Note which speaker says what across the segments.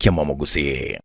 Speaker 1: ki'amamogusii.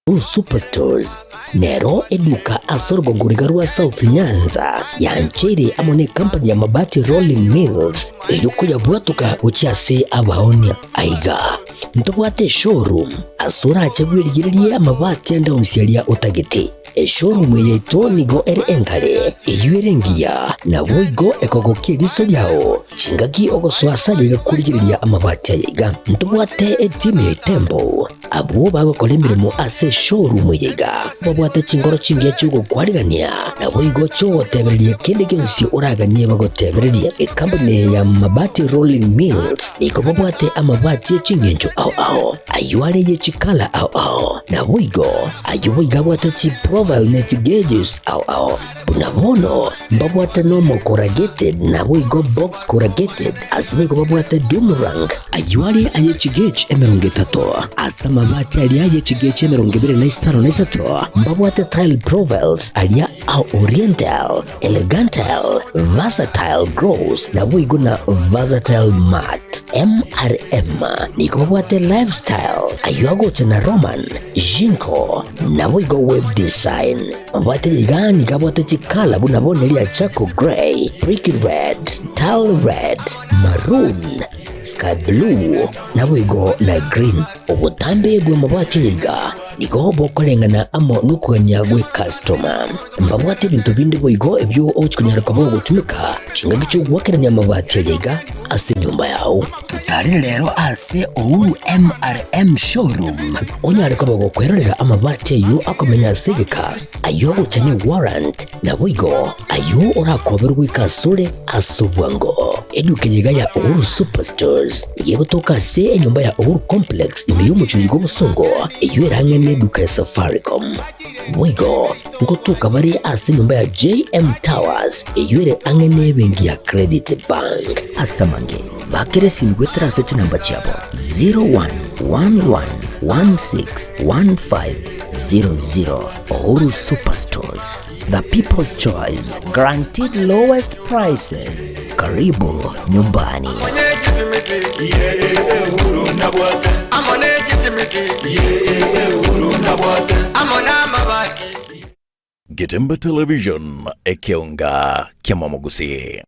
Speaker 2: Blue Superstores nero eduka ase orogongo riga rwa South Nyanza yancheire amo ne company ya Mabati Rolling Mills eyio koyabwatoka gochia ase abaonia. Aiga ntobwate eshowroom ase orache bwerigererie amabati ande onsi aria otagete. Eshowroom eye yaito nigo ere enkare, eyio ere engiya, naboigo ekogokia eriso riao chingaki ogosoa ase aye iga korigereria amabati aya iga. Ntobwate etimu ya Itembo abwo bagokora emeremo ase eshowroom eye iga, babwate chinkoro chingiya chi'ogokwarigania, naboigo chi'ogotebereria kende gionsi oraganie bagotebererie. Ekampuni eye ya Mabati Rolling Mills nigo babwate amabati e ching'encho ao ao, ayio are ye chikala ao ao, naboigo Ayio boigo abwate chiprofile ne chigeges ao ao. Buna bono mbabwate normal corrugated naboigo box corrugated, ase boigo babwate doomerang. Ayio are aye chigauge 30, ase amabati aria aye chigauge 23 na 3 mbabwate tile profiles aria a oriental, elegantal, versatile gloss naboigo na versatile matte. MRM nigo babwate lifestyle ayio agocha na Roman, Jinko, naboigo web design. Babwate iga nigo abwate chikala buna bono eria charcoal grey, brick red, tile red, maroon, sky blue, naboigo na green. Obotambe bw'amabati aya iga nigo bokoreng'ana amo nokogania gw'ekastoma. Mbabwate ebinto binde boigo ebio ogochia konyara koba ogotumeka chingaki chi'ogoakerania amabati aya iga ase enyomba yao. Totarere rero ase Uhuru MRM Showroom onyare koba gokwerorera amabati ayio akomenya ase egeka, ayio agocha ne warrant, naboigo ayio orakoberwe goika asore ase obwango. Eduka eye iga ya Uhuru Superstores nigo egotoka ase enyomba ya Uhuru Complex ime y'omochie oyo bw'obosongo eyio ere ang'e neduka ya Safaricom. Boigo ngotoka bare ase enyomba ya JM Towers eyio ere ang'e nebenki ya Credit Bank. Ase amange, bakera esimi goetera ase chinamba chiabo 0111161500. Uhuru Superstores, the people's choice, guaranteed lowest prices. Karibu nyumbani.
Speaker 1: Getembe Television, ekeonga ki'amamogusii.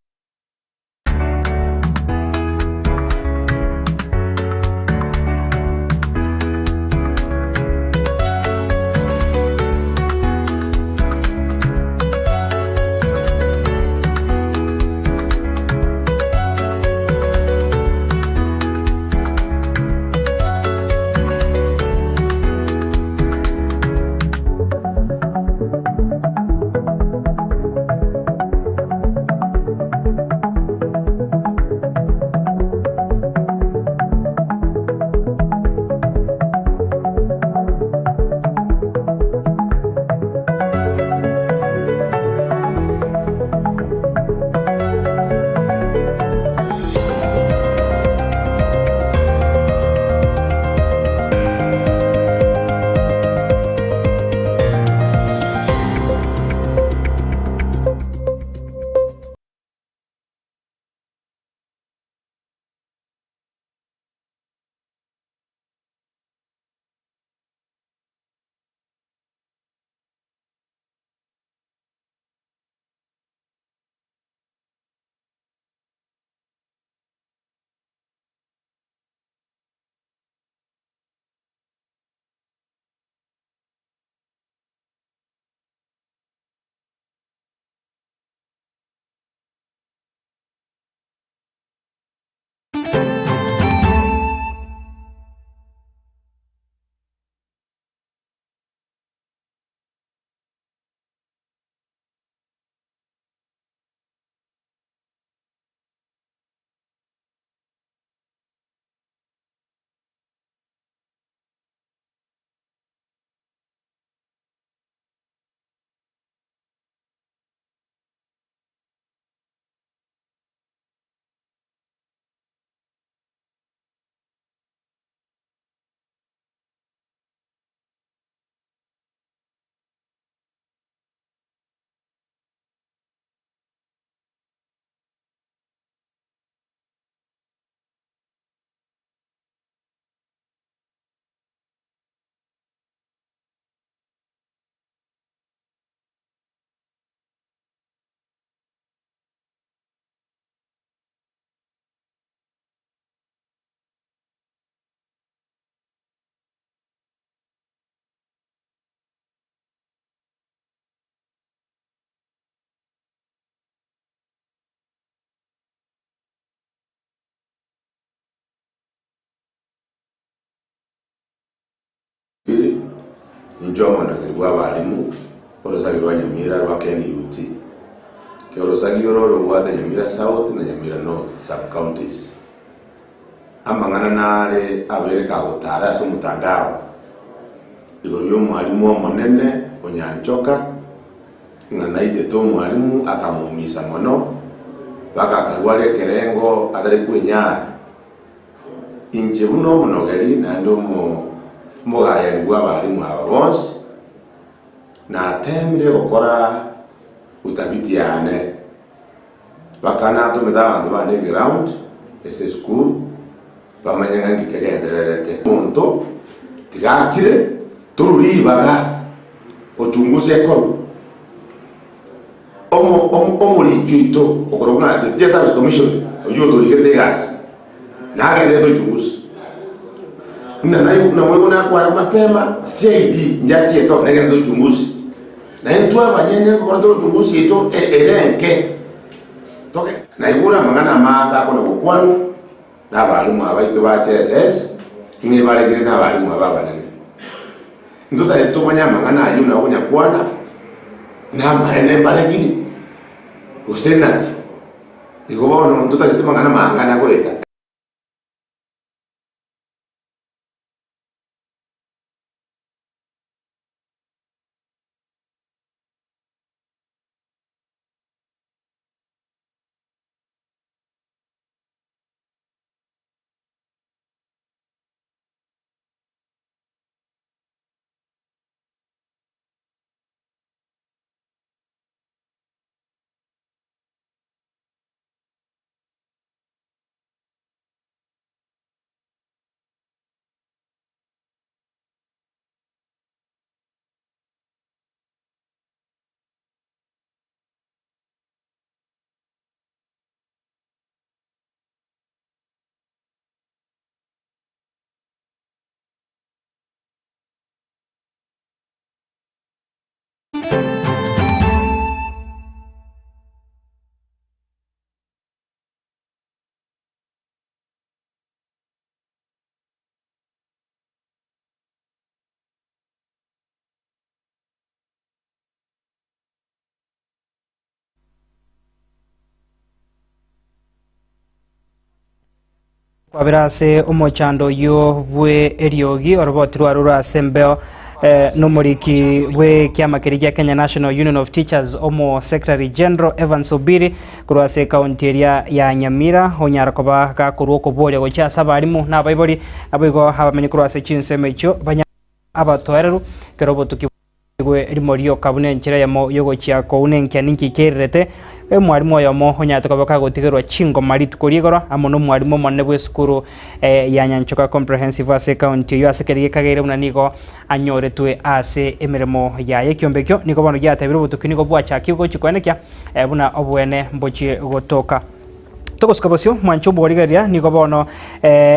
Speaker 3: Pili, Inche omonogeri bw'abalimu b'orosagi rwa Nyamira rwa KNUT. Kera orosagi oro robwate Nyamira South na Nyamira North sub-counties. Amang'ana nare abeire kagotara ase omotandao igoro y'omwalimu omonene o Nyanchoka ng'a naitete omwalimu akamoumisa mono mpaka akarwara ekerengo atari kwenyara. Inche buna omonogeri naende omogayani bw'abalimu aba bonsi, nateemire gokora utafiti yane, mpaka natomete abanto bane eground ase esukuru, bamanye ng'a nki kegendererete. Omonto tiga akire, torwa ribaga uchunguzi ekorwe. Omoriki oito okorokwa ng'a the Teacher Service Commission oyio otorigete egasi nagenderete uchunguzi buna namoigwa nakwara mapema CID njachiete oo negenderete uchunguzi na intwe abanyene nkokora tore uchunguzi yaito ere enke toge naigure amang'ana amange akona gokwanwa na abalimu abaito ba JSS ng'a ebaregire na abalimu aba abanene. Intwe tari tomanye amang'ana ayio buna okonyakwana, namaene mbaregire, gose naki. Igo bono ntotagete mang'ana mangana goeta.
Speaker 4: Kwabera ase omochando oyio bwe eriogi oroboti rwarure ase embeo eh, nomoriki bw'ekiama keria gia Kenya National Union of Teachers omo Secretary General Evans Obiri korwa ase ekaunti eria ya Nyamira onyara koba gakorwa okoboria gochia ase abarimu na abaibori naboigo abamenyi korwa ase chinsemo echio banya abatoereru kero obotuki Igwe rimo rioka buna enchera eyemo y'ogochia kouna enkia ninki kererete, omwalimu oyomo onyarete koba kagotigerwa chingoma rituko ri'igoro amo nomwalimu omonene bw'esukuru ya Nyanchoka Comprehensive ase ekaunti eyio ase keria gekageire buna nigo anyoretwe ase emeremo yaye. Ekiombe ekio nigo bono giatebire obotuki nigo bwachakigwe gochia koenekia buna oboene mbochie gotoka. Togosuka bosio, mwanche obworigereria, nigo bono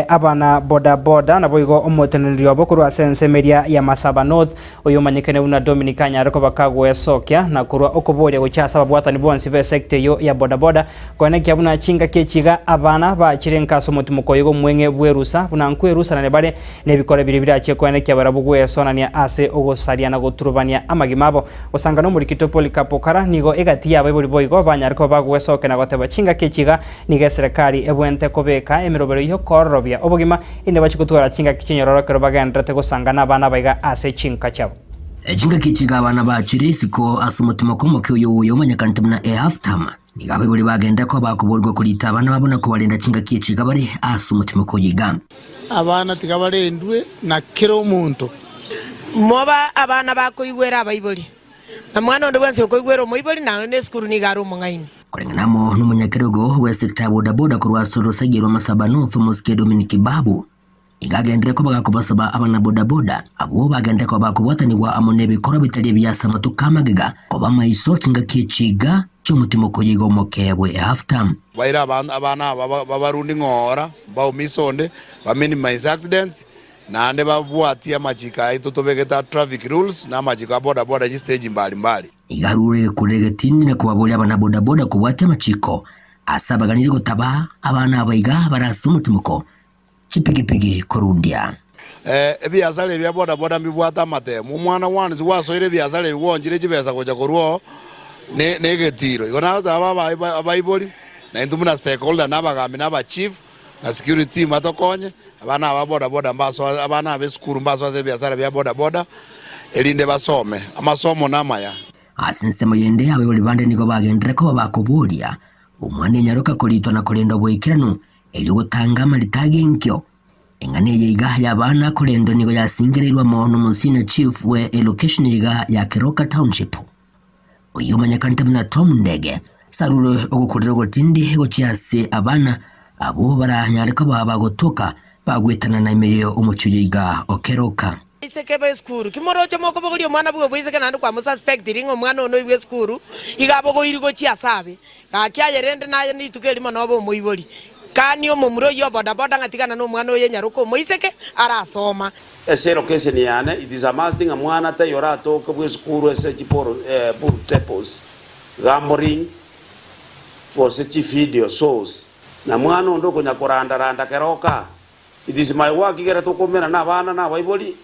Speaker 4: abana boda boda naboigo omoteneneri obo korwa ase ensemo eria ya Masaba North, oyo omanyekene buna Dominic anyare koba kagwesokia na korwa okoboria gochia ase ababwatani bonsi b'esecta eyio ya boda boda koenekia buna chingaki echi iga abana bachire nka ase omotimoko oyo omweng'e bw'erusa buna nkwerusanania bare nebikora biria birachie koenekia barabwo gwesonania ase ogosaria na goturubania amagima abo. Gosanga nomorikito Polycarp Okara nigo egati y'abaibori boigo banyare koba bagwesokia na goteba chingaki echi iga nigo eserekari ebwenerete kobeka emerobero y'okoororobia obogima inde bachie gotwara chingaki chinyororo ekero bagendererete gosanga nabana abaiga ase chinka chiabo.
Speaker 2: Chingaki echi iga abana bachire isiko ase omotimoko omoke oyo oyo omanyekanete buna e half term. Nigo abaibori bagenda koba bakoborigwa korita abana babo na kobarenda chingaki echi iga bare ase omotimoko oyo iga.
Speaker 5: Abana tiga barendwe na kera omonto.
Speaker 6: Mobe abana bakoigwera abaibori, na mwana onde bwensi okoigwera omoibori na onde esukuru nigo are omong'aini.
Speaker 2: Koreng'ana amo nomonyakerogo bw'esekta ya bodaboda korwa ase orosagia rwa Masaba North omosike Dominic Babu, nigo agenderere koba gakobasaba abana bodaboda abwo bagenderere koba bakobwatanigwa amo nebikorwa bitari ebiya ase amatuko amagega koba maiso chingaki echi iga chi'omotimoko oyo iga omoke bwe half term.
Speaker 7: Baire abana aba babarundi ng'ora, mbaumise onde, ba minimize accidents, naende babwatie amachiko aito tobegete a traffic rules na amachiko a boda boda chistage mbali mbali.
Speaker 2: Iga arure egekurero egetindi na kobaboria abana boda boda kobwatia amachiko ase abaganirie gotaba abana aba iga bare ase omotimoko chipigipigi korundia.
Speaker 7: Ebiasara ebi bia boda boda mbibwate amatemo. Omwana once gwasoire ebiasara ebi gwaonchire chibesa gocha korwa oo ne negetiro. Igo nagoteba abaibori na intwe buna stakeholder na abagambi na abachief na security team batokonye abana aba boda boda mbasoa abana aba esukuru mbasoe ase ebiasara bia boda boda erinde basome. Amasomo namaya.
Speaker 2: Ase ensemo yende abaibori bande nigo bagenderere koba bakoboria omwana enyaroka koritwa na korenda oboikeranu erio gotanga amarita ag'enkio. Eng'ana eye iga y'abana korendwa nigo yasingereirwe amo n'omosenior chief bwe elocation iga ya Keroka Township, oyio omanyekanete buna Tom Ndege. Sarure ogokurera ogotindi gochia ase abana abwo baranyare koba bagotoka bagwetanana ime y'omochie oyo iga o Keroka.
Speaker 6: Abaiseke b'esukuru, ki moroche mokobogoria omwana bwe oboiseke naende kwamosuspectiri ng'a omwana one oibwe esukuru iga abogoiri gochia ase abe? Gaki aye rende naye rituko erimo nobe omoibori. Kania omomura oyio o bodaboda ng'a tigana nomwana oyo enyaroka omoiseke arasoma.
Speaker 8: Ase elocation yane it is a must ng'a mwana taiyo oratoke bw'esukuru ase chi pool tables, gambling, gose chi video shows. Na mwana onde okonya koranda randa keroka. It is my work ekero tokomerana na abana na abaibori,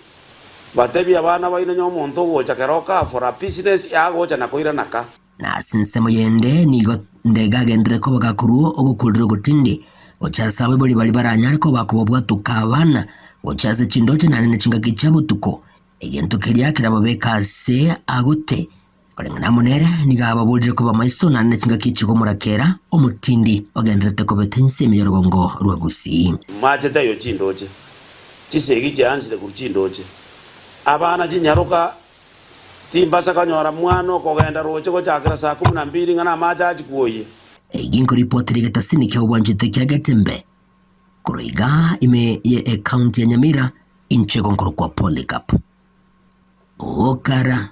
Speaker 8: batebie abana baino onye omonto ogocha keroka for a business agocha na koirana ka.
Speaker 2: Na ase ensemo yende nigo ndege agenderere koba gakorua ogokurera ogotindi gochia ase abaibori baria baranyare koba kobabwatoka abana gochia ase chindoche naende ne chingaki chia botuko, egento keria kerababeke ase agote. Koreng'ana amo nere nigo ababorire koba maiso naende ne chingaki chi'okomorakera omotindi ogendererete kobeta inse ime y'orogongo rwa Gusii.
Speaker 8: Mache taiyo chindoche, chisegi chiansire korwa chindoche, abana chinyaroka Timbasa konyora mwana okogenda roche gochakera saa kumi na mbili ng'a namache achie kwoyia.
Speaker 2: Egi nkoripotera egetasini kia obwanchete kia Getembe korwa igaa ime ye ecounty ya Nyamira inche gonkorokwa Polycarp Okara.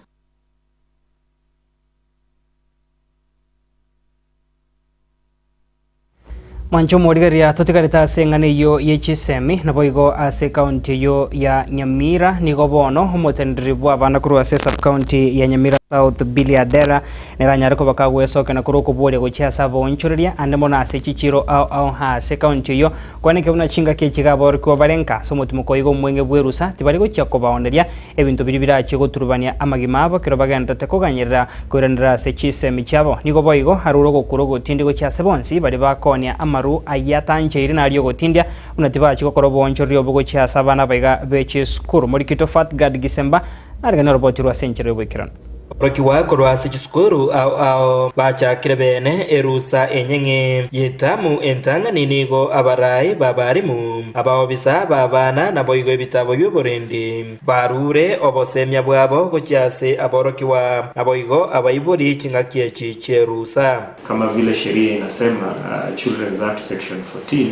Speaker 4: Mwanche omorigereria totigarete ase eng'ana eyio ye chisemi, naboigo ase ekaunti eyio ya Nyamira nigo bono omoteneneri bw'abana korwa ase esubcounty ya Nyamira South Billy Adera nere anyare koba kagwesokera korwa okoboria gochia ase abaonchoreria ande mono ase chichiro ao ao ase ekaunti eyio kwaneke buna chingaki echi iga aborokigwa bare nka ase omotimoko oiga omweng'e bw'erusa tibari gochia kobaoneria Ebinto biria birachie goturubania amagima abo ekero bagendererete koganyerera koiranera ase chisemi chiabo. Nigo boigo arure ogokura ogotindi gochia ase bonsi baria bakoonia amaru ayio atancheiri na aria ogotindia, buna tibachia gokora oboonchoreria obwo gochia ase abana abaiga be chisukuru. Morikito Fatgard Gisemba nariganie oroboti rwa ase enchera y'oboikeranu.
Speaker 9: Aborokigwa korwa ase chisukuru ao ao bachakire bene erusa enyeng'e y'etamu entang'ani nigo abarai b'abarimu, abaobisa b'abana naboigo ebitabo bi'oborendi barure obosemia bwabo gochia ase aborokigwa naboigo abaibori chingaki echi chi'erusa.
Speaker 10: Kama vile sheria inasema, Children's Act section 14,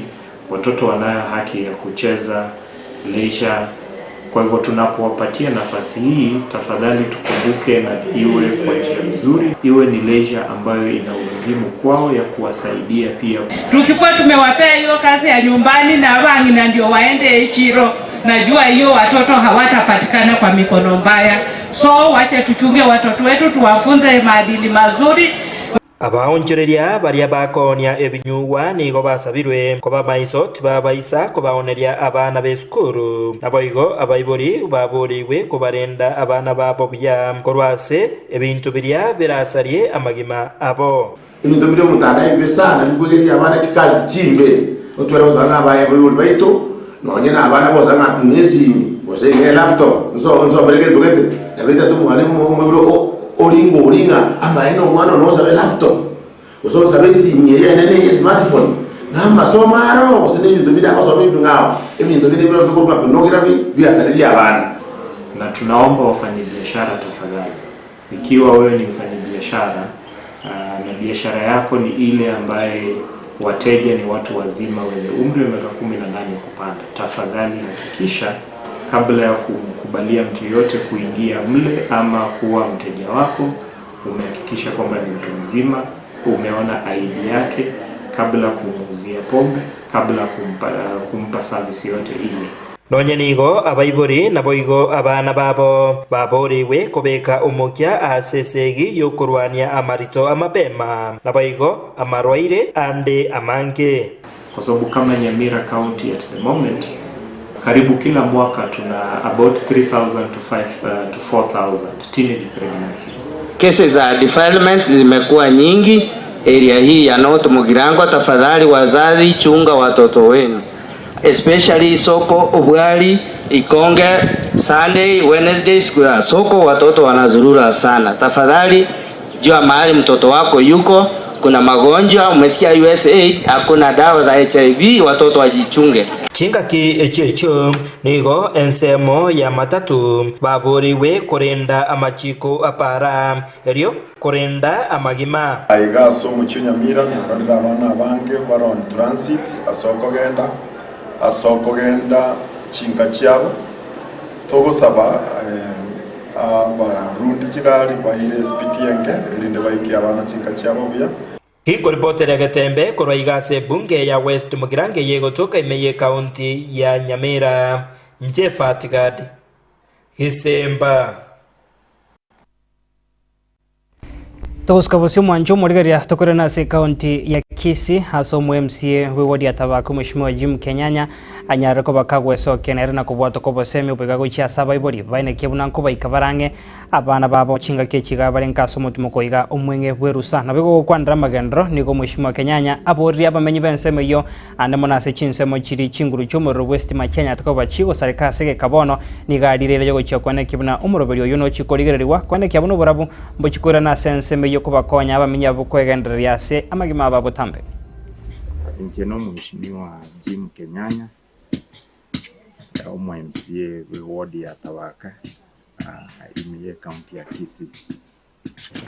Speaker 10: watoto wanayo haki ya kucheza, leisure, kwa hivyo tunapowapatia nafasi hii tafadhali tukumbuke na iwe kwa njia mzuri, iwe ni leisure ambayo ina umuhimu kwao ya kuwasaidia pia.
Speaker 11: Tukikuwa tumewapea hiyo kazi ya nyumbani na abang'ina ndio waende Ichiro, najua hiyo watoto hawatapatikana kwa mikono mbaya. So wache tuchunge watoto wetu, tuwafunze maadili mazuri.
Speaker 9: Abaonchoreria baria bakoonia ebinyugwa nigo basabirwe koba maiso tibabaisa kobaoneria abana b'esukuru. Naboigo abaibori baboorigwe kobarenda abana babo buya korwa ase ebinto biria birasarie amagima abo.
Speaker 3: Ebinto bire omotandao ebibe sana bikwegeria abana chikari tichimbe, otware gosanga ng'a abaye abaibori baito nonye na abana bosa ng'a ng'a esimi gose ng'a elaptop nso nsomere gento gete, nabo etagete omwana omoibori o oringa oria ng'a amaene omwana one osabe elaptop gose osabe esimi eye enene eye esmartphone, na amasomo aro gose na ebinto binde agosoma ebing'ao, ebinto binde bire bikorwa pornography biasareria abana.
Speaker 10: Na tunaomba wafanyibiashara tafadhali, ikiwa wewe ni mfanyibiashara na biashara yako ni ile ambaye wateja ni watu wazima wenye umri wa miaka 18 kupanda, tafadhali hakikisha kabla ya kumkubalia mtu yoyote kuingia mle ama kuwa mteja wako, umehakikisha kwamba ni mtu mzima, umeona ID yake kabla kumuuzia pombe, kabla kumpa, kumpa service yote ile.
Speaker 9: Nonya nigo abaibori naboigo abana babo baboorigwe kobeka omokia ase esegi y'okorwania amarito amapema, naboigo amarwaire ande amange.
Speaker 10: Kwa sababu kama Nyamira County at the moment Karibu kila mwaka tuna about 3000 to 5, to 4000 teenage pregnancies.
Speaker 12: Kesi za defilement zimekuwa nyingi area hii ya North Mugirango. Tafadhali wazazi, chunga watoto wenu, especially soko Ubwari, Ikonge, Sunday, Wednesday, siku ya soko watoto wanazurura sana. Tafadhali jua mahali mtoto wako yuko. Kuna magonjwa, umesikia USAID, hakuna dawa za HIV, watoto wajichunge.
Speaker 9: Chingaki echio echio nigo ensemo y'amatato baboorigwe korenda amachiko a para, erio korenda amagima.
Speaker 13: Aiga ase omochie o Nyamira narorire abana abange bare on transit ase okogenda ase okogenda chinka chiabo. Togosaba abarundi chigari baire esipiti enke erinde baikie abana chinka chiabo buya.
Speaker 9: Tinkoripotera egetembe korwa iga ase ebunge ya West Mugirango eye egotoka ime y'Ekaunti ya Nyamira. Inche Fatigadi Gisemba.
Speaker 4: Togosuka bosio omwancho omorigereria tokorerane ase ekaunti ya Kisii ase omo MCA bwe ward ya Tabaka Omweshimiwa Jim Kenyanya anyarire koba kagwesokia nere na kobwatoka obosemi oboiga gochia ase abaibori baenekie buna nkobaika barang'e abana babo chingaki echi iga bare nka ase omotimoko iga omweng'e bw'erusa. Nabo igo gokwanera amagenderero nigo Omweshimiwa Kenyanya aboririe abamenyi b'ensemo eyio ande mono ase chinsemo chiria chinguru chi'omorero bw'esitima chianyarete koba chigosareka ase egeka bono nigo arireire yogochia kwenekia buna omoroberi oyio nochie korigererigwa kwenekia buna oborabu mbochie koirana ase ensemo eyio kobakonya abamenyi abwo kwegendereria ase amagima abo abotambe.
Speaker 14: Inche nomweshimiwa Jim Kenyanya, omo MCA bwe ward ya Tabaka ime ye county ya Kisii.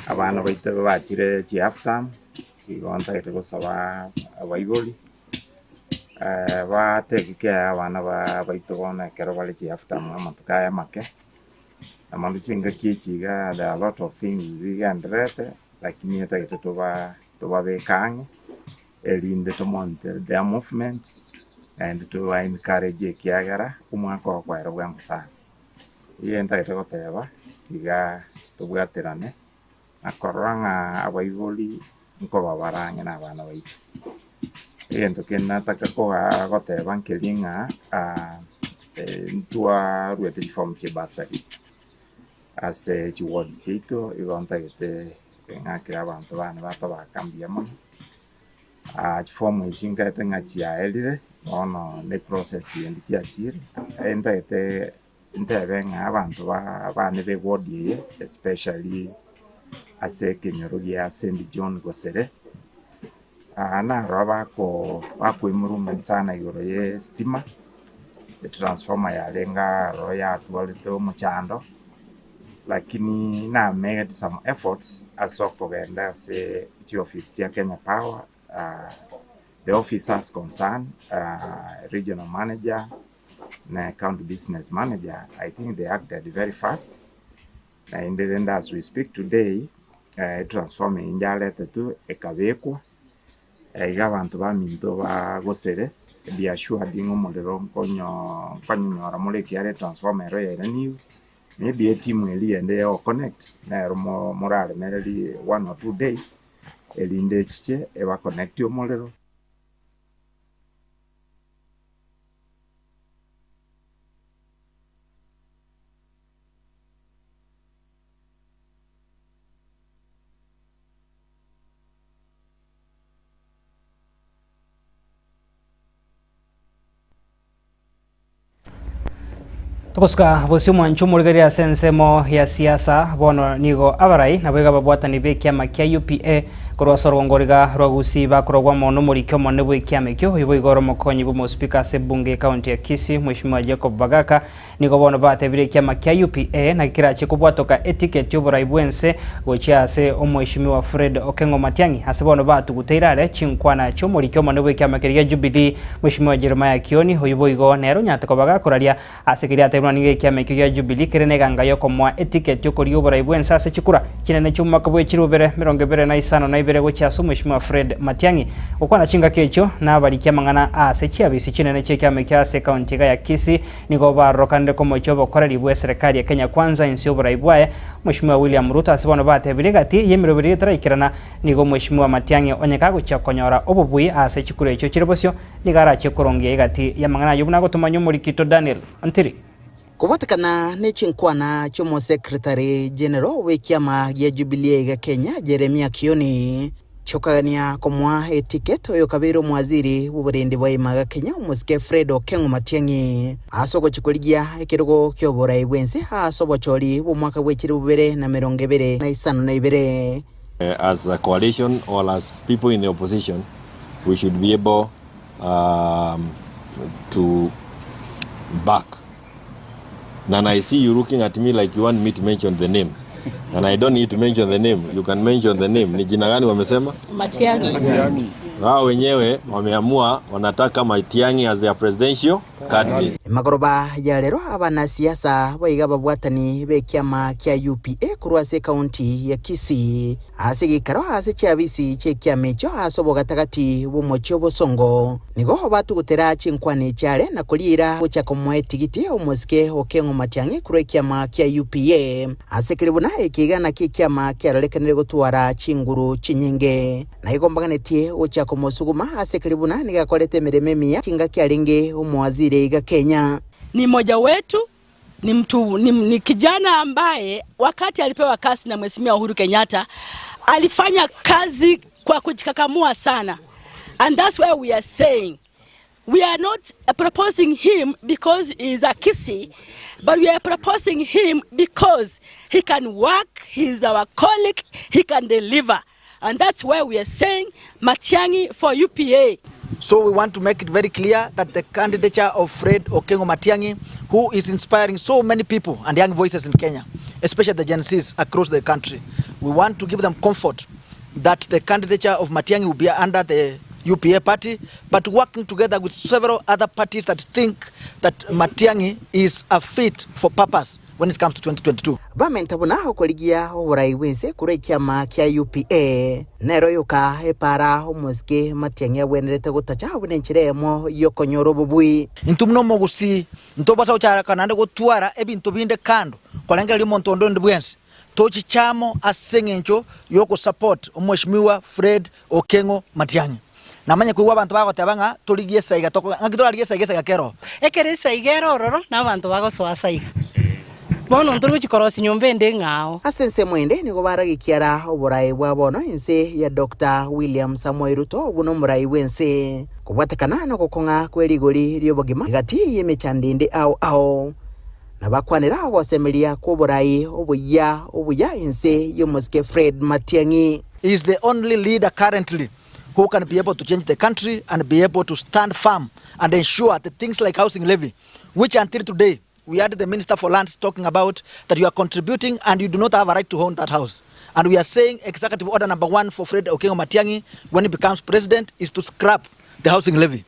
Speaker 14: Abana baito bachire chi half term, igo ntagete gosaba abaibori ba take care ya abana baito bono ekero bare chi half term amatuko aya amake. Naende chingaki echi iga there are a lot of things bigendererete lakini etagete toba tobabeke ang'e erinde to monitor their movement naende toba encourage ekiagera omwaka oyo kwaera bwango sana. Eyio ntagete goteba tiga tobwaterane na korora ng'a abaibori nkoba bare ang'e na abana baito. Egento kende nataka kogaa goteba nkeria ng'a ntwaruete chiform chia bursary ase chiward chiaito igo ntagete ng'akere abanto bane batobaka mbuya mono. Chiform echi nkaete ng'a chiaerire bono ne process ende chiachire, ntagete ntebe ng'a abanto bane ba eward eye especially ase ekenyoro gia St John Gosere, naroro bako bakoimurumani sana igoro ya estima, etransformer yarenge aroro yatwarete omochando, lakini na made some efforts ase okogenda ase chiofisi chia Kenya Power, the officers concerned, regional manager na county business manager, I think they acted very fast, naende rende as we speak today, etransformer eye nyaretetwe ekabekwa, iga abanto baminto bagosere, be assured ng'a omorero nkonyo nkonyora more ekiagera etransformer ero yairaniwe, maybe etimu eria yende ya goconnect, nero moraremererie one or two days, erinde echiche ebaconnectie omorero.
Speaker 4: Togosuka bosio omwancho omorigereria ase ensemo ya siasa bono nigo abarai naboigo ababwatani b'ekiama kia UPA korwa ase orogongo riga rwa Gusii bakorogwa amo nomoriki omonene bw'ekiama ekio oyio boigo ore omokonyi bw'omospeaker ase ebunge y'ecounty ya Kisii Mweshimiwa Jacob Bagaka Nigo bono batebire ekiama kia UPA naki kerachie kobwatoka etiketi y'oborai bw'ense gochia ase Omweshimiwa Fred Okengo Matiang'i ase bono batuguteire are chinkwana chi'omoriki omonene bw'ekiama keria gia Jubilee Mweshimiwa Jeremiah Kioni oyio boigo nere onyarete koba gakoraria ase keria atebire buna nigo ekiama ekio gia Jubilee kere neganga y'okomoa etiketi y'okorigia oborai bw'ense ase chikura chinene chi'omwaka bwe chirubere 25. ibere gochia ase Omweshimiwa Fred Matiang'i. Gokwana chingaki echio nabariki amang'ana ase chiabisi chinene chi'ekiama ekio ase ekaunti iga ya Kisii nigo barorokanire komochia obokoreri bw'eserekari ya Kenya Kwanza inse y'oborai bwaye Mweshimiwa William Ruto ase bono batebirie gati y'emeroberi etaraikerana nigo Omweshimiwa Matiang'i onye kagochia konyora obobui ase chikura echio chire bosio nigo arachie korongia egati y'amang'ana ayio buna agotomanywa omorikito Daniel Ontiri.
Speaker 15: Kobwatekana ne chinkwana chi'Omosekretari General bw'ekiama gia Jubilee iga Kenya, Jeremiah Kioni, chiokagania komoa eticket oyokabeire omwaziri bw'oborendi bwa imaga Kenya omosike Fred Okengo Matiang'i ase ogochia korigia ekerogo ki'oborai bw'ense ase obochori bw'omwaka bwe chilifu bibere na emerongo ebere na isano na ibere.
Speaker 16: As a coalition or as people in the opposition we should be able um, to back and I see you looking at me like you want me to mention the name and I don't need to mention the name you can mention the name ni jina gani wamesema
Speaker 17: Matiang'i.
Speaker 16: wao wenyewe wameamua wanataka Matiang'i as their presidential candidate
Speaker 15: Emagoroba ya rero abanasiasa boiga ababwatani b'ekiama kia UPA korwa ase ekaunti ya Kisii Ase egeikaro ase chiabisi chi'ekiama ekio ase obogatagati bw'omochie o bosongo, nigo batugutera chinkwana echiare na koriira gochia komoa etigiti omosike o Keng'o Matiang'i korwa ekiama kia UPA. Ase keri buna ekiga nakio ekiama kiarorekanire gotwara chinguru chinyinge. Na igo mbaganetie gochia komosuguma ase keri buna nigo akorete emeremo emiya chingaki arenge omowaziri iga Kenya.
Speaker 17: Ni mmoja wetu ni mtu, ni, ni kijana ambaye wakati alipewa kazi na Mheshimiwa Uhuru Kenyatta alifanya kazi kwa kujikakamua sana and that's why we are saying we are not proposing him because he is a Kisii but we are proposing him because he can work, he is our colleague, he can deliver and that's why we are saying Matiang'i for UPA.
Speaker 18: So we want to make it very clear that the candidature of Fred Okengo Matiang'i, who is inspiring so many people and young voices in Kenya, especially the Gen Zs across the country, we want to give them comfort that the candidature of Matiang'i will be under the UPA party, but working together with several other parties that think that Matiang'i is a fit for purpose when it comes to 2022.
Speaker 15: Bamenta buna okorigia oborai bw'ense korwa ekiama kia UPA nero yoka epaara omosike Matiang'i agwenerete gotacha buna enchera eyemo y'okonyora obobui.
Speaker 18: Intwe buna omogusii ntobasa gochaaka naende gotwara ebinto binde kando korengereria omonto onde onde bwensi. Tochiche amo ase eng'encho y'ogosupport Omweshimiwa Fred Okeng'o Matiang'i. Namanye koigwa abanto bagoteba ng'a torigie esaiga toko ng'aki torarigie esaiga esaiga kero.
Speaker 17: Ekero esaiga ere ororo, na abanto bagosoa ase aiga. Bono ntori gochia korosia nyomba ende eng'ao.
Speaker 15: Ase ensemo ende nigo baragikiara oborai bwa bono inse ya Doctor William Samoei Ruto buna omorai bw'ense kobwatekana nogokong'a kwe rigori ri'obogima gati y'emechando ende ao ao. Na bakwanera ogosemeria kw'oborai oboyia obuya inse y'omosike Fred Matiang'i.
Speaker 18: He is the only leader currently who can be able to change the country and be able to stand firm and ensure that things like housing levy, which until today we had the Minister for Lands talking about that you are contributing and you do not have a right to own that house. And we are saying executive order number one for Fred Okengo Matiang'i when he becomes president is to scrap the housing levy.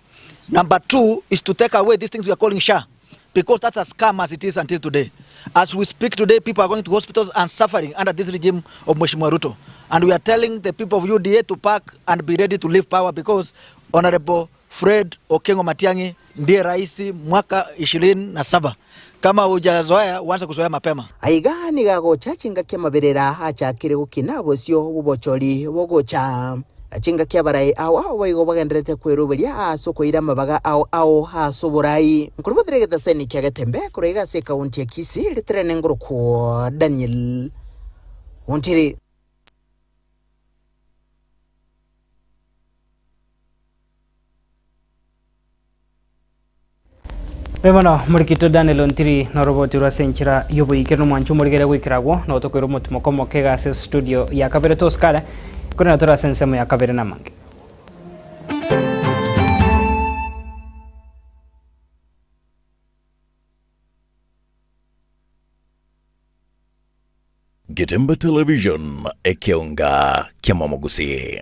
Speaker 18: Number two is to take away these things we are calling SHA because that's a scam as it is until today. As we speak today, people are going to hospitals and suffering under this regime of Mheshimiwa Ruto. And we are telling the people of UDA to pack and be ready to leave power because Honorable Fred Okengo Matiang'i ndiye rais mwaka 27. Kama hujazoea uanze kuzoea mapema.
Speaker 15: Aiga nigo agocha chingaki amaberera achakire gokina bosio bw'obochori bogocha. Chingaki abarai ao ao boigo bagendererete kweroberia ase okoira amabaga ao ao ase oborai. Nkorobotera egetaseni kia Getembe korwa iga ase ekaunti ya Kisii riterene ngorokwo Daniel Ontiri.
Speaker 4: Mbuya mono morikito Daniel Ontiri noroboti rwa ase enchera y'oboikeranu omwancho omorigere goikera agwo nabo tokoira omotimoko omoke iga ase studio ya kabere tosikare korende tore ase ensemo ya kabere namange.
Speaker 1: Getembe Television, ekeonga kiamamogusii.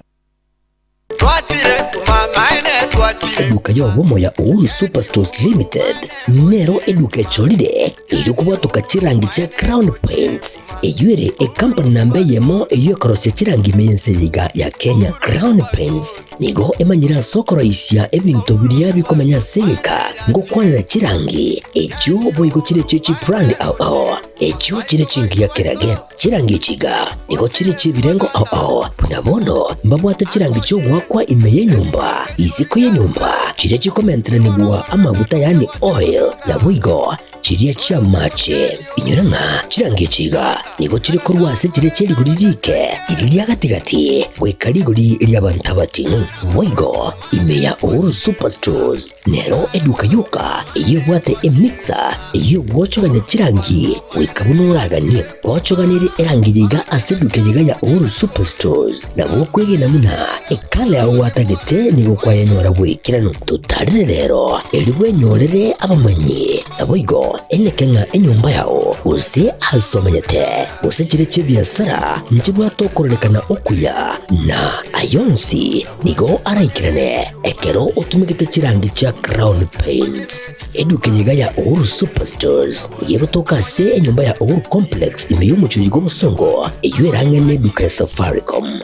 Speaker 2: Eduka y'obomo ya Uhuru Superstores Limited nero eduka echorire erio kobwatoka chirangi chia Crown Paints eyio ere ekampani namba eyemo eyio ekorosia chirangi ime y'ense eye iga ya Kenya. Crown Paints nigo emanyire ase okoroisia ebinto biria bikomenya ase egeka ngokwanera chirangi echio boigo chire chie chibrand ao ao echio chire chingiya kerage. Chirangi echi iga nigo chire chi'ebirengo ao ao, buna bono mbabwate chirangi chi'ogoakwa ime y'enyomba, isiko y'enyomba, chiria chikomenteranigwa amaguta yaani oil, naboigo chiria chi'amache. Inyora ng'a chirangi echi iga nigo chire korwa ase chiria chie rigori riike, riria ria gati-gati, goika rigori ri'abanto abating'u. Boigo ime ya Uhuru Superstores Nero eduka yoka eyio ebwate emixer eyio egwochogania chirangi goika buna oraganie. Gochoganerie erangi yaiga ase eduka eyeiga ya Uhuru Superstores nabo okwegena buna ekala yao gwatagete nigo kwayenyora bw'ekeranu. Totarere rero erio bwenyorere abamanyi naboigo eneke ng'a enyomba yao gose ase omenyete gose chire chi'ebiasara nchibwate okororekana okuya na ayonsi Nigo araikerane ekero otumegete chirangi chia Crown Paints. Eduka eye iga ya Uhuru Superstores nigo egotoka ase enyomba ya Uhuru Complex ime y'omochie oyo bw'obosongo eyio erang'e neduka ya Safaricom.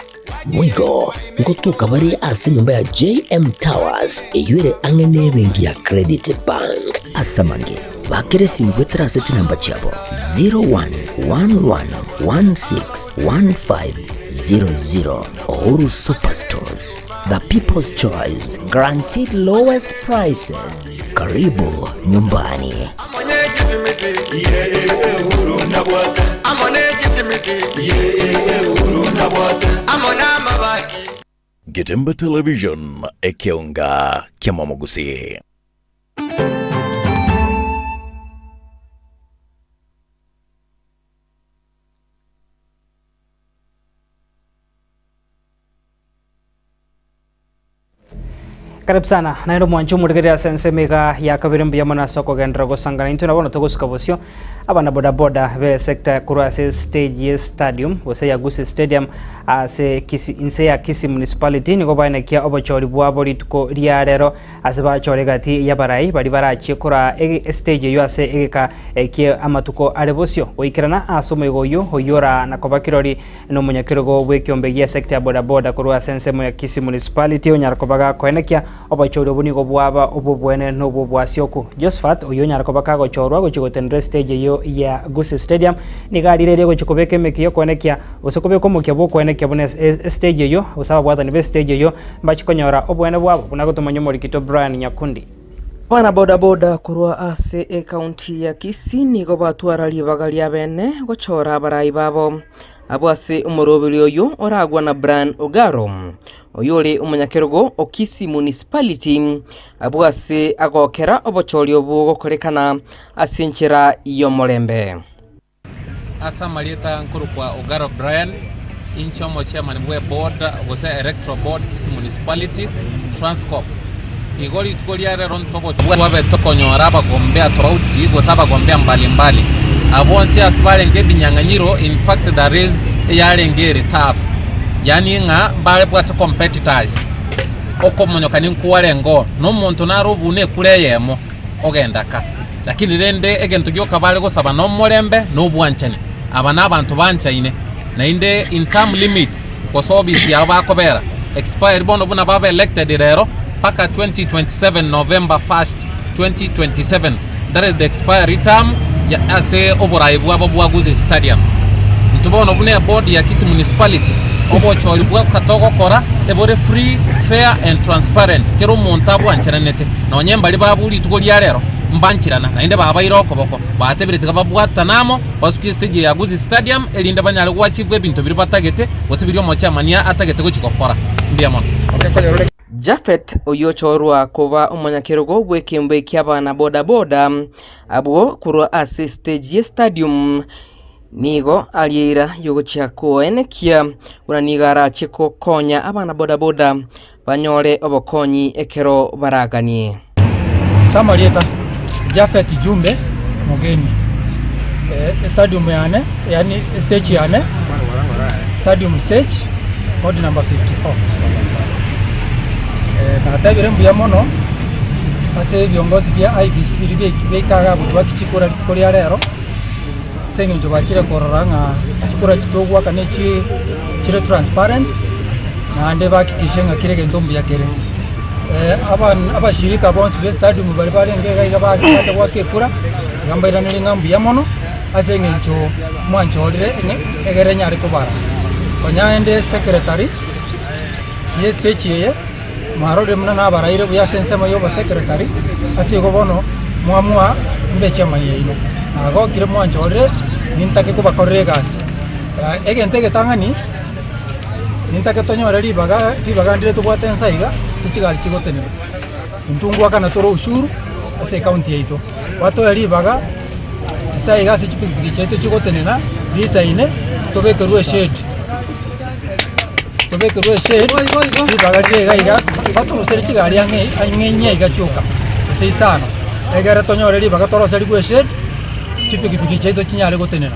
Speaker 2: Boigo ngotoka bare ase enyomba ya JM Towers eyio ere ang'e nebenki ya Credit Bank. Ase amange, bakere esimi goetera ase chinamba chiabo 0111161500. Uhuru Superstores, the people's choice, guaranteed lowest prices. Karibu nyumbani.
Speaker 1: Getemba Television, ekeonga ki'amamogusi.
Speaker 4: Karibu sana naende omwanchi omorigereria ase ensemo iga ya kabere mbuya mono ase okogenderera gosangana intwe na bono togosuka bosio abana bodaboda be sector korwa ase stage ye stadium gose ya Gusii Stadium ase Kisii inse ya Kisii Municipality nigo baenekia obochori bwabo rituko ria rero Ase bachore egati y'abarai baria barachie koraa estage eyio ase egeka kie amatuko are bosio. Goikerana ase omoyega oyio, oyio oraa na koba kirori nomonyakerogo bw'ekiombe gia sector ya boda boda korwa ase ensemo ya Kisii Municipality onyara koba gakoenekia obochori obwo nigo bwaba obw'obwene na obw'obwasioku. Josphat oyio onyara koba kagochorwa gochia gotenena estage eyio ya Gusii Stadium nigo arirerie gochia kobeka emeki yokoenekia gose kobeka omokia bw'okoenekia buna estage eyio gose ababwatani b'estage eyio Mbachie konyora obweene bwabo, buna gotomanya omorikito Brian Nyakundi.
Speaker 19: Abana bodaboda korwa ase ekaunti ya Kisii nigo batwara ribaga ria bene gochora abarai babo. Abwo ase omoroberi oyio oragwa na Brian Ogaro, oyio ore omonyakerogo o Kisii Municipality, abwo ase agokera obochori obwo gokorekana ase enchera y'omorembe.
Speaker 20: Ase amarieta nkorokwa Ogaro Brian, inche omochairman bwe board gose electoral board Kisii Municipality Transcorp. Igo rituko ria rero ntwabe tokonyora abagombea tofauti gose abagombea mbalimbali. Abwo bonsi ase barenge ebinyang'anyiro in fact the race eyarenge ere tough yaani ng'a mbabwate competitors okomonyokania nkwarengeo na omonto nare obune ekura eyemo. ogenda ka. Lakini rende egento gioka bare gosaba nomorembe na obwanchani. Aba nabanto banchaine, naende in term limit gose office yabo bakobera expiry bono buna baba elected rero mpaka 2027 November 1st 2027 that is the expiry term ya ase oborai bwabo bwa Gusii Stadium. Intwe bono buna eboard ya Kisii Municipality obochori bwoka togokora ebore free, fair and transparent kera omonto abwancheranete. Nonye mbaria babwo rituko ria rero mbancherana, naende babaire okoboko, batebire tiga babwatane amo, basuke estage ya Gusii Stadium, erinde banyare goachieve ebinto biria batagete, gose biria omochairman atagete gochia gokora. Mbuya mono.
Speaker 19: Japhet oyio ochorwa koba omonyakerogo bw'ekembe ki'abana boda boda abwo korwa ase estage ye stadium nigo aria eira yogochia koenekia buna nigo arache gokonya abana boda boda banyore obokonyi ekero baraganie.
Speaker 21: Ase amarieta, Japhet Jumbe Mogeni, estadium yane yaani estage yane, stadium stage, ward number 54. Natebire mbuya mono ase ebiongozi bia IEBC biria biaika iga gotwaki chikura rituko ria rero, ase eng'encho bachire korora ng'a chikura chitogoaka ne chi chire transparent, naende bahakikishe ng'a kera egento mbuya kere. Abashirika bonsi ba estadium baria barenge iga iga bache goaka ekura, iga mbairanere ng'a mbuya mono ase eng'encho mwanchorire egere nyare kobara. Konya ende secretary. Y'esitechi eye, mwarorire buna nabaraire buya ase ensemo y'obosekretari, ase igo bono mwamua imbe chairman yaino. Nagokire mwanchorire, nintake kobakorera egasi. Egento egetang'ani, nintake tonyore ribaga ribaga ndire tobwate ensa iga, ase chigari chigotenena. Intwe ngoakana tore ushuru ase ecounty yaito. Batoe ribaga ensa iga ase chipikipiki chiaito chigotenena, risaine, tobekerwe eshade. Tobekerwe eshade, ribaga rire iga iga, batorosere chigari ang'e ang'e inye iga chioka, gose isano, egere tonyore ribaga toroserigwe eshade, chipikipiki chiaito chinyare gotenena.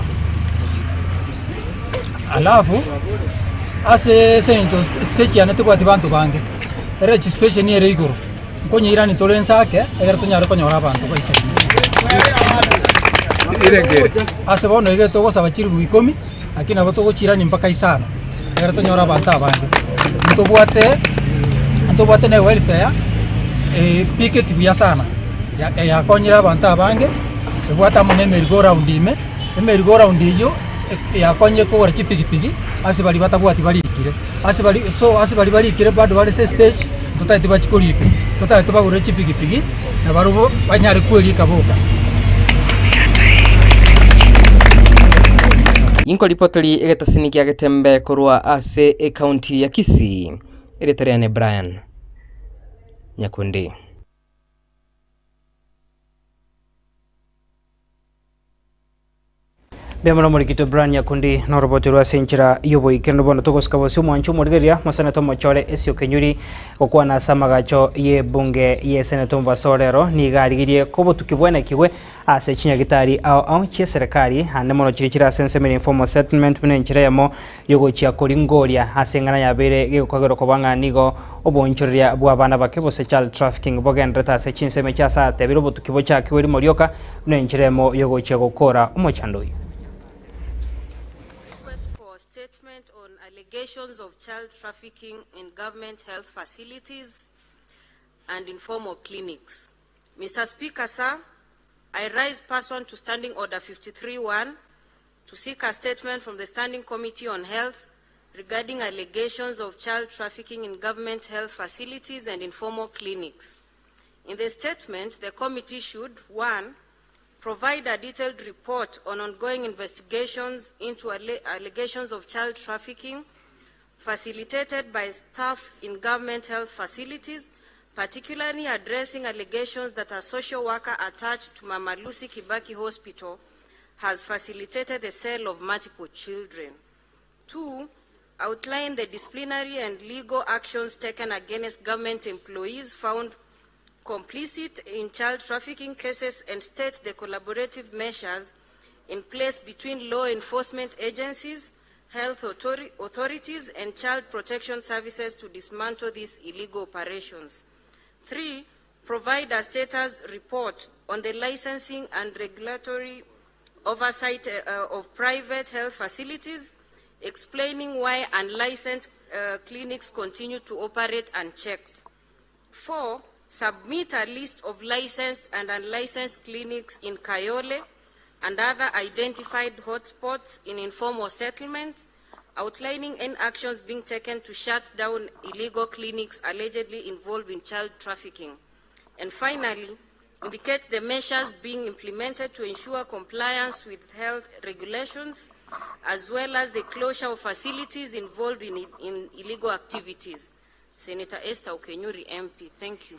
Speaker 21: Alafu, ase ase eng'encho stage yane tebwati banto bange, eregistration ere igoro, nkonyeirani tore inse ake, egere tonyare konyora abanto baisaine. Ase bono iga togosaba chilifu ikomi. Lakini nabo togochiirania mpaka isano, ekero tonyore abanto abange. Ntobwate ntobwate na ewelfare epiketi buya sana, ya yakonyire abanto abange, ebwate amo na emerry go round ime, emerry go round eyio yakonyire kogora chipikipiki ase baria batabwati barikire, ase baria so ase baria barikire bado bare ase estage, ntotagete bachie korikwa, ntotagete tobagorere chipikipiki nabarobwo banyare kwerika boka.
Speaker 19: Inkoripotori egetasini kia Getembe korwa ase ecounty ya Kisii, erieta riane Brian Nyakundi.
Speaker 4: Mbuya mono omorikito Brian Nyakundi noroboti rwa ase enchera y'oboikeranu bono togosika bosio omwancho omorigereria mosenete omochore Esio Kenyuri gokwana ase amagacho y'ebunge y'esenete omobaso orero nigo arigirie kobotuki bwenekigwe ase chinyagitari ao ao chi'eserekari ande mono chiria chire ase ensemo ere informal settlement buna enchera eyemo yogochia koringoria ase eng'ana yabeire gegokagerwa koba ng'a nigo oboonchoreria bw'abana bake gose child trafficking bogendererete ase chinsemo echi ase atebire obotuki bochakigwe rimo rioka buna enchera eyemo yogochia gokora omochando oyio.
Speaker 5: Request for statement on allegations of child trafficking in government health facilities and informal clinics. Mr. Speaker, sir, I rise pursuant to Standing Order 53-1 to seek a statement from the Standing Committee on Health regarding allegations of child trafficking in government health facilities and informal clinics. In the statement, the committee should, 1, provide a detailed report on ongoing investigations into allegations of child trafficking facilitated by staff in government health facilities, particularly addressing allegations that a social worker attached to Mama Lucy Kibaki Hospital has facilitated the sale of multiple children. 2, outline the disciplinary and legal actions taken against government employees found complicit in child trafficking cases and state the collaborative measures in place between law enforcement agencies, health authorities, and child protection services to dismantle these illegal operations. 3, provide a status report on the licensing and regulatory oversight of private health facilities, explaining why unlicensed clinics continue to operate unchecked. 4, submit a list of licensed and unlicensed clinics in Kayole and other identified hotspots in informal settlements, outlining any actions being taken to shut down illegal clinics allegedly involved in child trafficking. And finally, indicate the measures being implemented to ensure compliance with health regulations, as well as the closure of facilities involved in illegal activities. Senator Esther Okenyuri, MP. Thank you.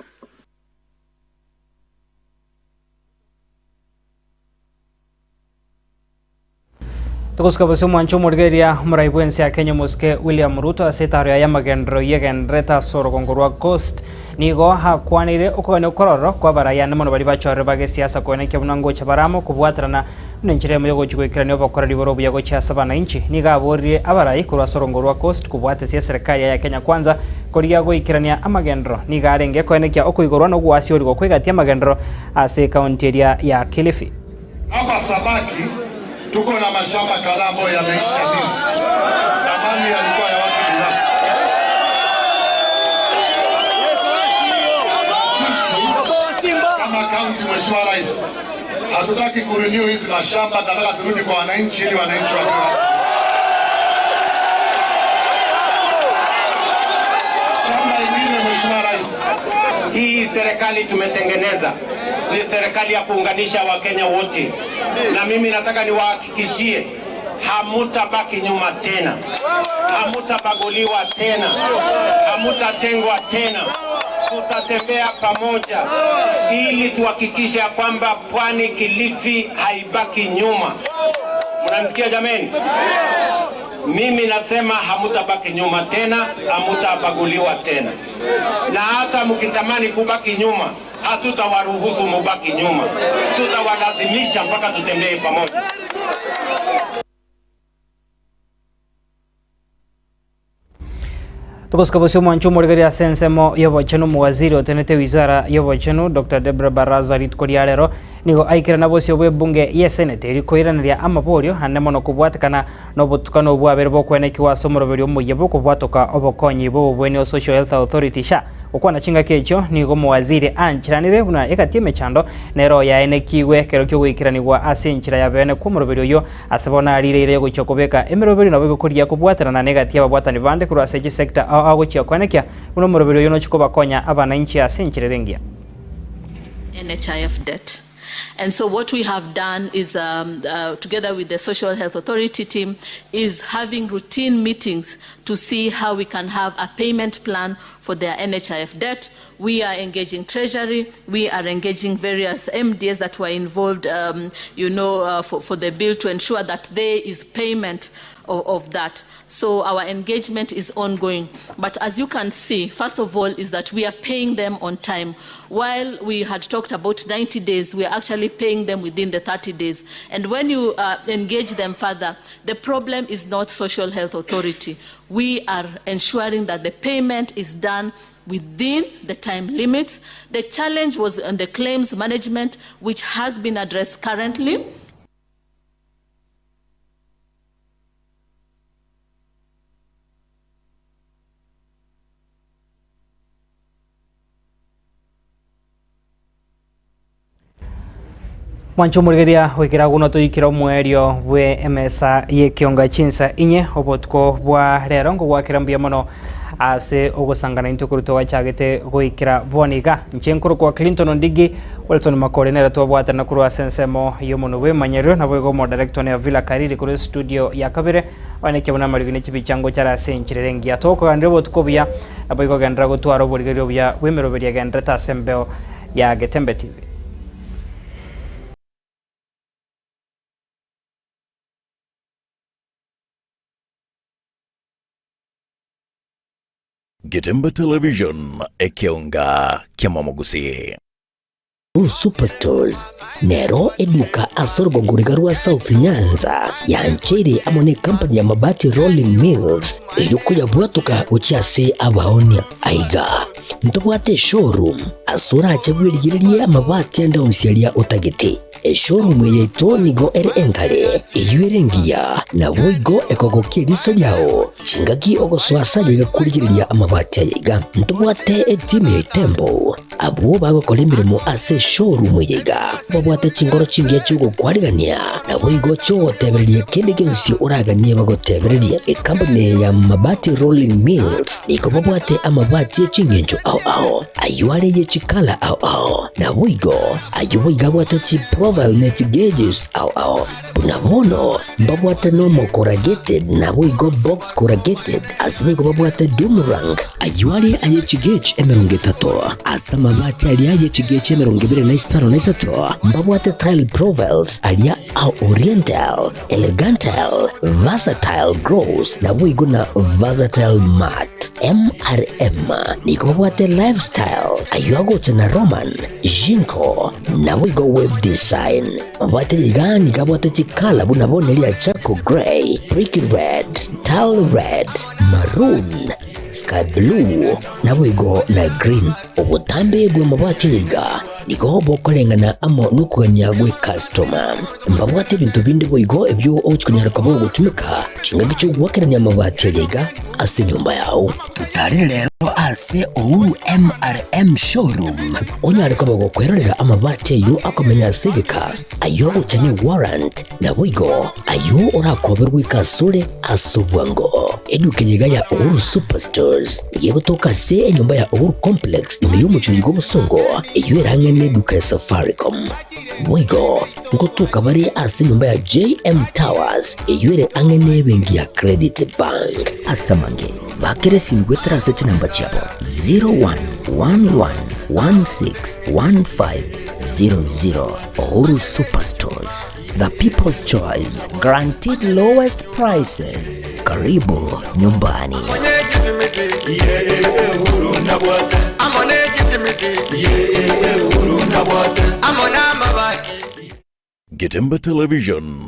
Speaker 4: Togosuka bosio omwancho omorigereria omorai bw'ense ya Kenya omosike William Ruto ase etaro yaye y'amagenderero y'egendererete ase orogongo rwa Coast nigo akwaneire okogania okororo kwa abarai ande mono baria bachorire bagesiasa koenekia buna ngocha bare amo kobwaterana buna enchera eyemo yogochia goikerania obokoreri bore obuya gochia ase abananchi. Nigo aboririe abarai korwa ase orongo rwa Coast kobwatesia eserekari yaye ya Kenya Kwanza. korigia goikerania amagenderero nigo arenge koenekia okoigorwa na ogoasiorigwa kw'egati y'amagenderero ase ekaunti eria ya Kilifi.
Speaker 7: Hapa Sabaki tuko na mashamba kadhaa ambayo yameisha lease. Zamani yalikuwa ya watu binafsi. Sisi kama kaunti, Mheshimiwa Rais, hatutaki kurenew hizi mashamba, tunataka turudi kwa wananchi ili wananchi wapewe shamba ingine. Mheshimiwa Rais,
Speaker 22: Hii serikali tumetengeneza ni serikali ya kuunganisha Wakenya wote, na mimi nataka niwahakikishie hamutabaki nyuma tena, hamutabaguliwa tena, hamutatengwa tena. Tutatembea pamoja ili tuhakikishe ya kwamba Pwani Kilifi haibaki nyuma. Mnanisikia jameni? Mimi nasema hamutabaki nyuma tena, hamutabaguliwa tena, na hata mkitamani kubaki nyuma, hatutawaruhusu mubaki nyuma, tutawalazimisha mpaka tutembee pamoja.
Speaker 4: Togosika bosio omwancho omorigereria ase ensemo y'obochenu omowaziri otenete wizara y'obochenu Dr. Deborah Baraza rituko ria rero nigo aikerana bosio bwa ebunge ye senate eri koiraneria amaborio ande mono kobwatekana na obotukano obwabere bokwenekigwa ase omoroberio omoyia bw'okobwatoka obokonyi bwa obobweni o Social Health Authority SHA Gokwana chingaki echio nigo omowaziri ancheranire buna egati y'emechando nero yaenekigwe ekero ki'ogoikeranigwa ase enchera ya bene kw'omoroberi oyio. Ase bono arire eira y'ogochia kobeka emeroberi nabo egokoria kobwaterana negati y'ababwatani bande korwa ase chisecta ao ao gochia koenekia buna omoroberi oyio nochia kobakonya abananchi ase enchera ere engiya.
Speaker 23: NHIF debt. And so what we have done is, um, uh, together with the Social Health Authority team, is having routine meetings to see how we can have a payment plan for their NHIF debt. We are engaging Treasury, we are engaging various MDs that were involved, um, you know, uh, for, for the bill to ensure that there is payment of, of that. So our engagement is ongoing. But as you can see, first of all, is that we are paying them on time. While we had talked about 90 days, we are actually paying them within the 30 days. And when you uh, engage them further, the problem is not Social Health Authority. We are ensuring that the payment is done within the time limits. The challenge was on the claims management, which has been addressed currently.
Speaker 4: Mwancho omorigereria goikera agwo notoikire omoerio bwe emesa y'ekionga chinsa inye obotuko bwa rero ngogwakera mbuya mono ase ogosangana intwe korwa twachagete goikera bono iga. Inche nkorokwa Clinton Ondigi Wilson Makori nere twabwatana korwa ase ensemo y'omonwe bw'emanyerero naboigo omodirector one Avila Kariri korwa estudio ya kabere one ekiabuna amariogi ne chibicha ngochare ase enchera ere engiya. Tokoganera obotuko obuya naboigo genderera gotwara oborigereria obuya bw'emeroberio egendererete ase embeo ya Getembe TV.
Speaker 1: Getembe Television, ekeonga kiamamogusii.
Speaker 2: Superstores nero eduka ase orogongo riga rwa South Nyanza yancheire amo ne company ya Mabati Rolling Mills erio koyabwatoka gochia ase abaonia. Aiga ntobwate eshowroom ase orache bwerigererie amabati ande onsi aria otagete. Eshowroom eye yaito nigo ere enkare, eyio ere engiya, naboigo ekogokia eriso riao chingaki ogosoa ase aye iga korigereria amabati aya iga. Ntobwate etimu ya Itembo Abwo bagokora emeremo ase eshowroom eye iga babwate chinkoro chingiya chi'ogokwarigania, naboigo chi'ogotebereria kende gionsi oraganie bagotebererie. Ecompany eye ya Mabati Rolling Mills nigo babwate amabati e ching'encho ao ao, ayio are ye chikala ao ao, naboigo ayio boigo abwate chiprofile ne chigauges ao ao. Buna bono mbabwate nomo corrugated naboigo box corrugated, ase boigo babwate doom rank, ayio are aye chigauge 30, ase amabati aria aye chigauge 25, mbabwate tile profiles aria a oriental, elegantal, versatile gloss, naboigo na versatile matte. MRM nigo babwate lifestyle, ayio agocha na Roman, Jinko, naboigo web design. Mabwate iga nigo abwate chikala buna bono eria charcoal grey, brick red, tile red, maroon, sky blue, naboigo na green. Obotambe bw'amabati aya iga nigo bokoreng'ana amo nokogania gw'ekastoma. Mbabwate ebinto binde boigo ebio ogochia konyara koba ogotumeka chingaki chi'ogoakerania amabati aya iga ase enyomba yao. Totarere rero ase Uhuru MRM Showroom onyare koba gokwerorera amabati ayio akomenya ase egeka, ayio agocha ne warrant, Naboigo ayio orakoberwe goika asore ase obwango. Eduka eye iga ya Uhuru Superstores nigo egotoka ase enyomba ya Uhuru Complex ime y'omochie oyo bw'obosongo, eyio ere ang'e neduka ya Safaricom. Boigo ngotoka bare ase enyomba ya JM Towers eyio ere ang'e nebenki ya Credit Bank. Ase amange, bakera esimi goetera ase chinamba chiabo 0111161500. Uhuru Superstores. The People's Choice, guaranteed lowest prices. Karibu nyumbani.
Speaker 1: Getemba Television.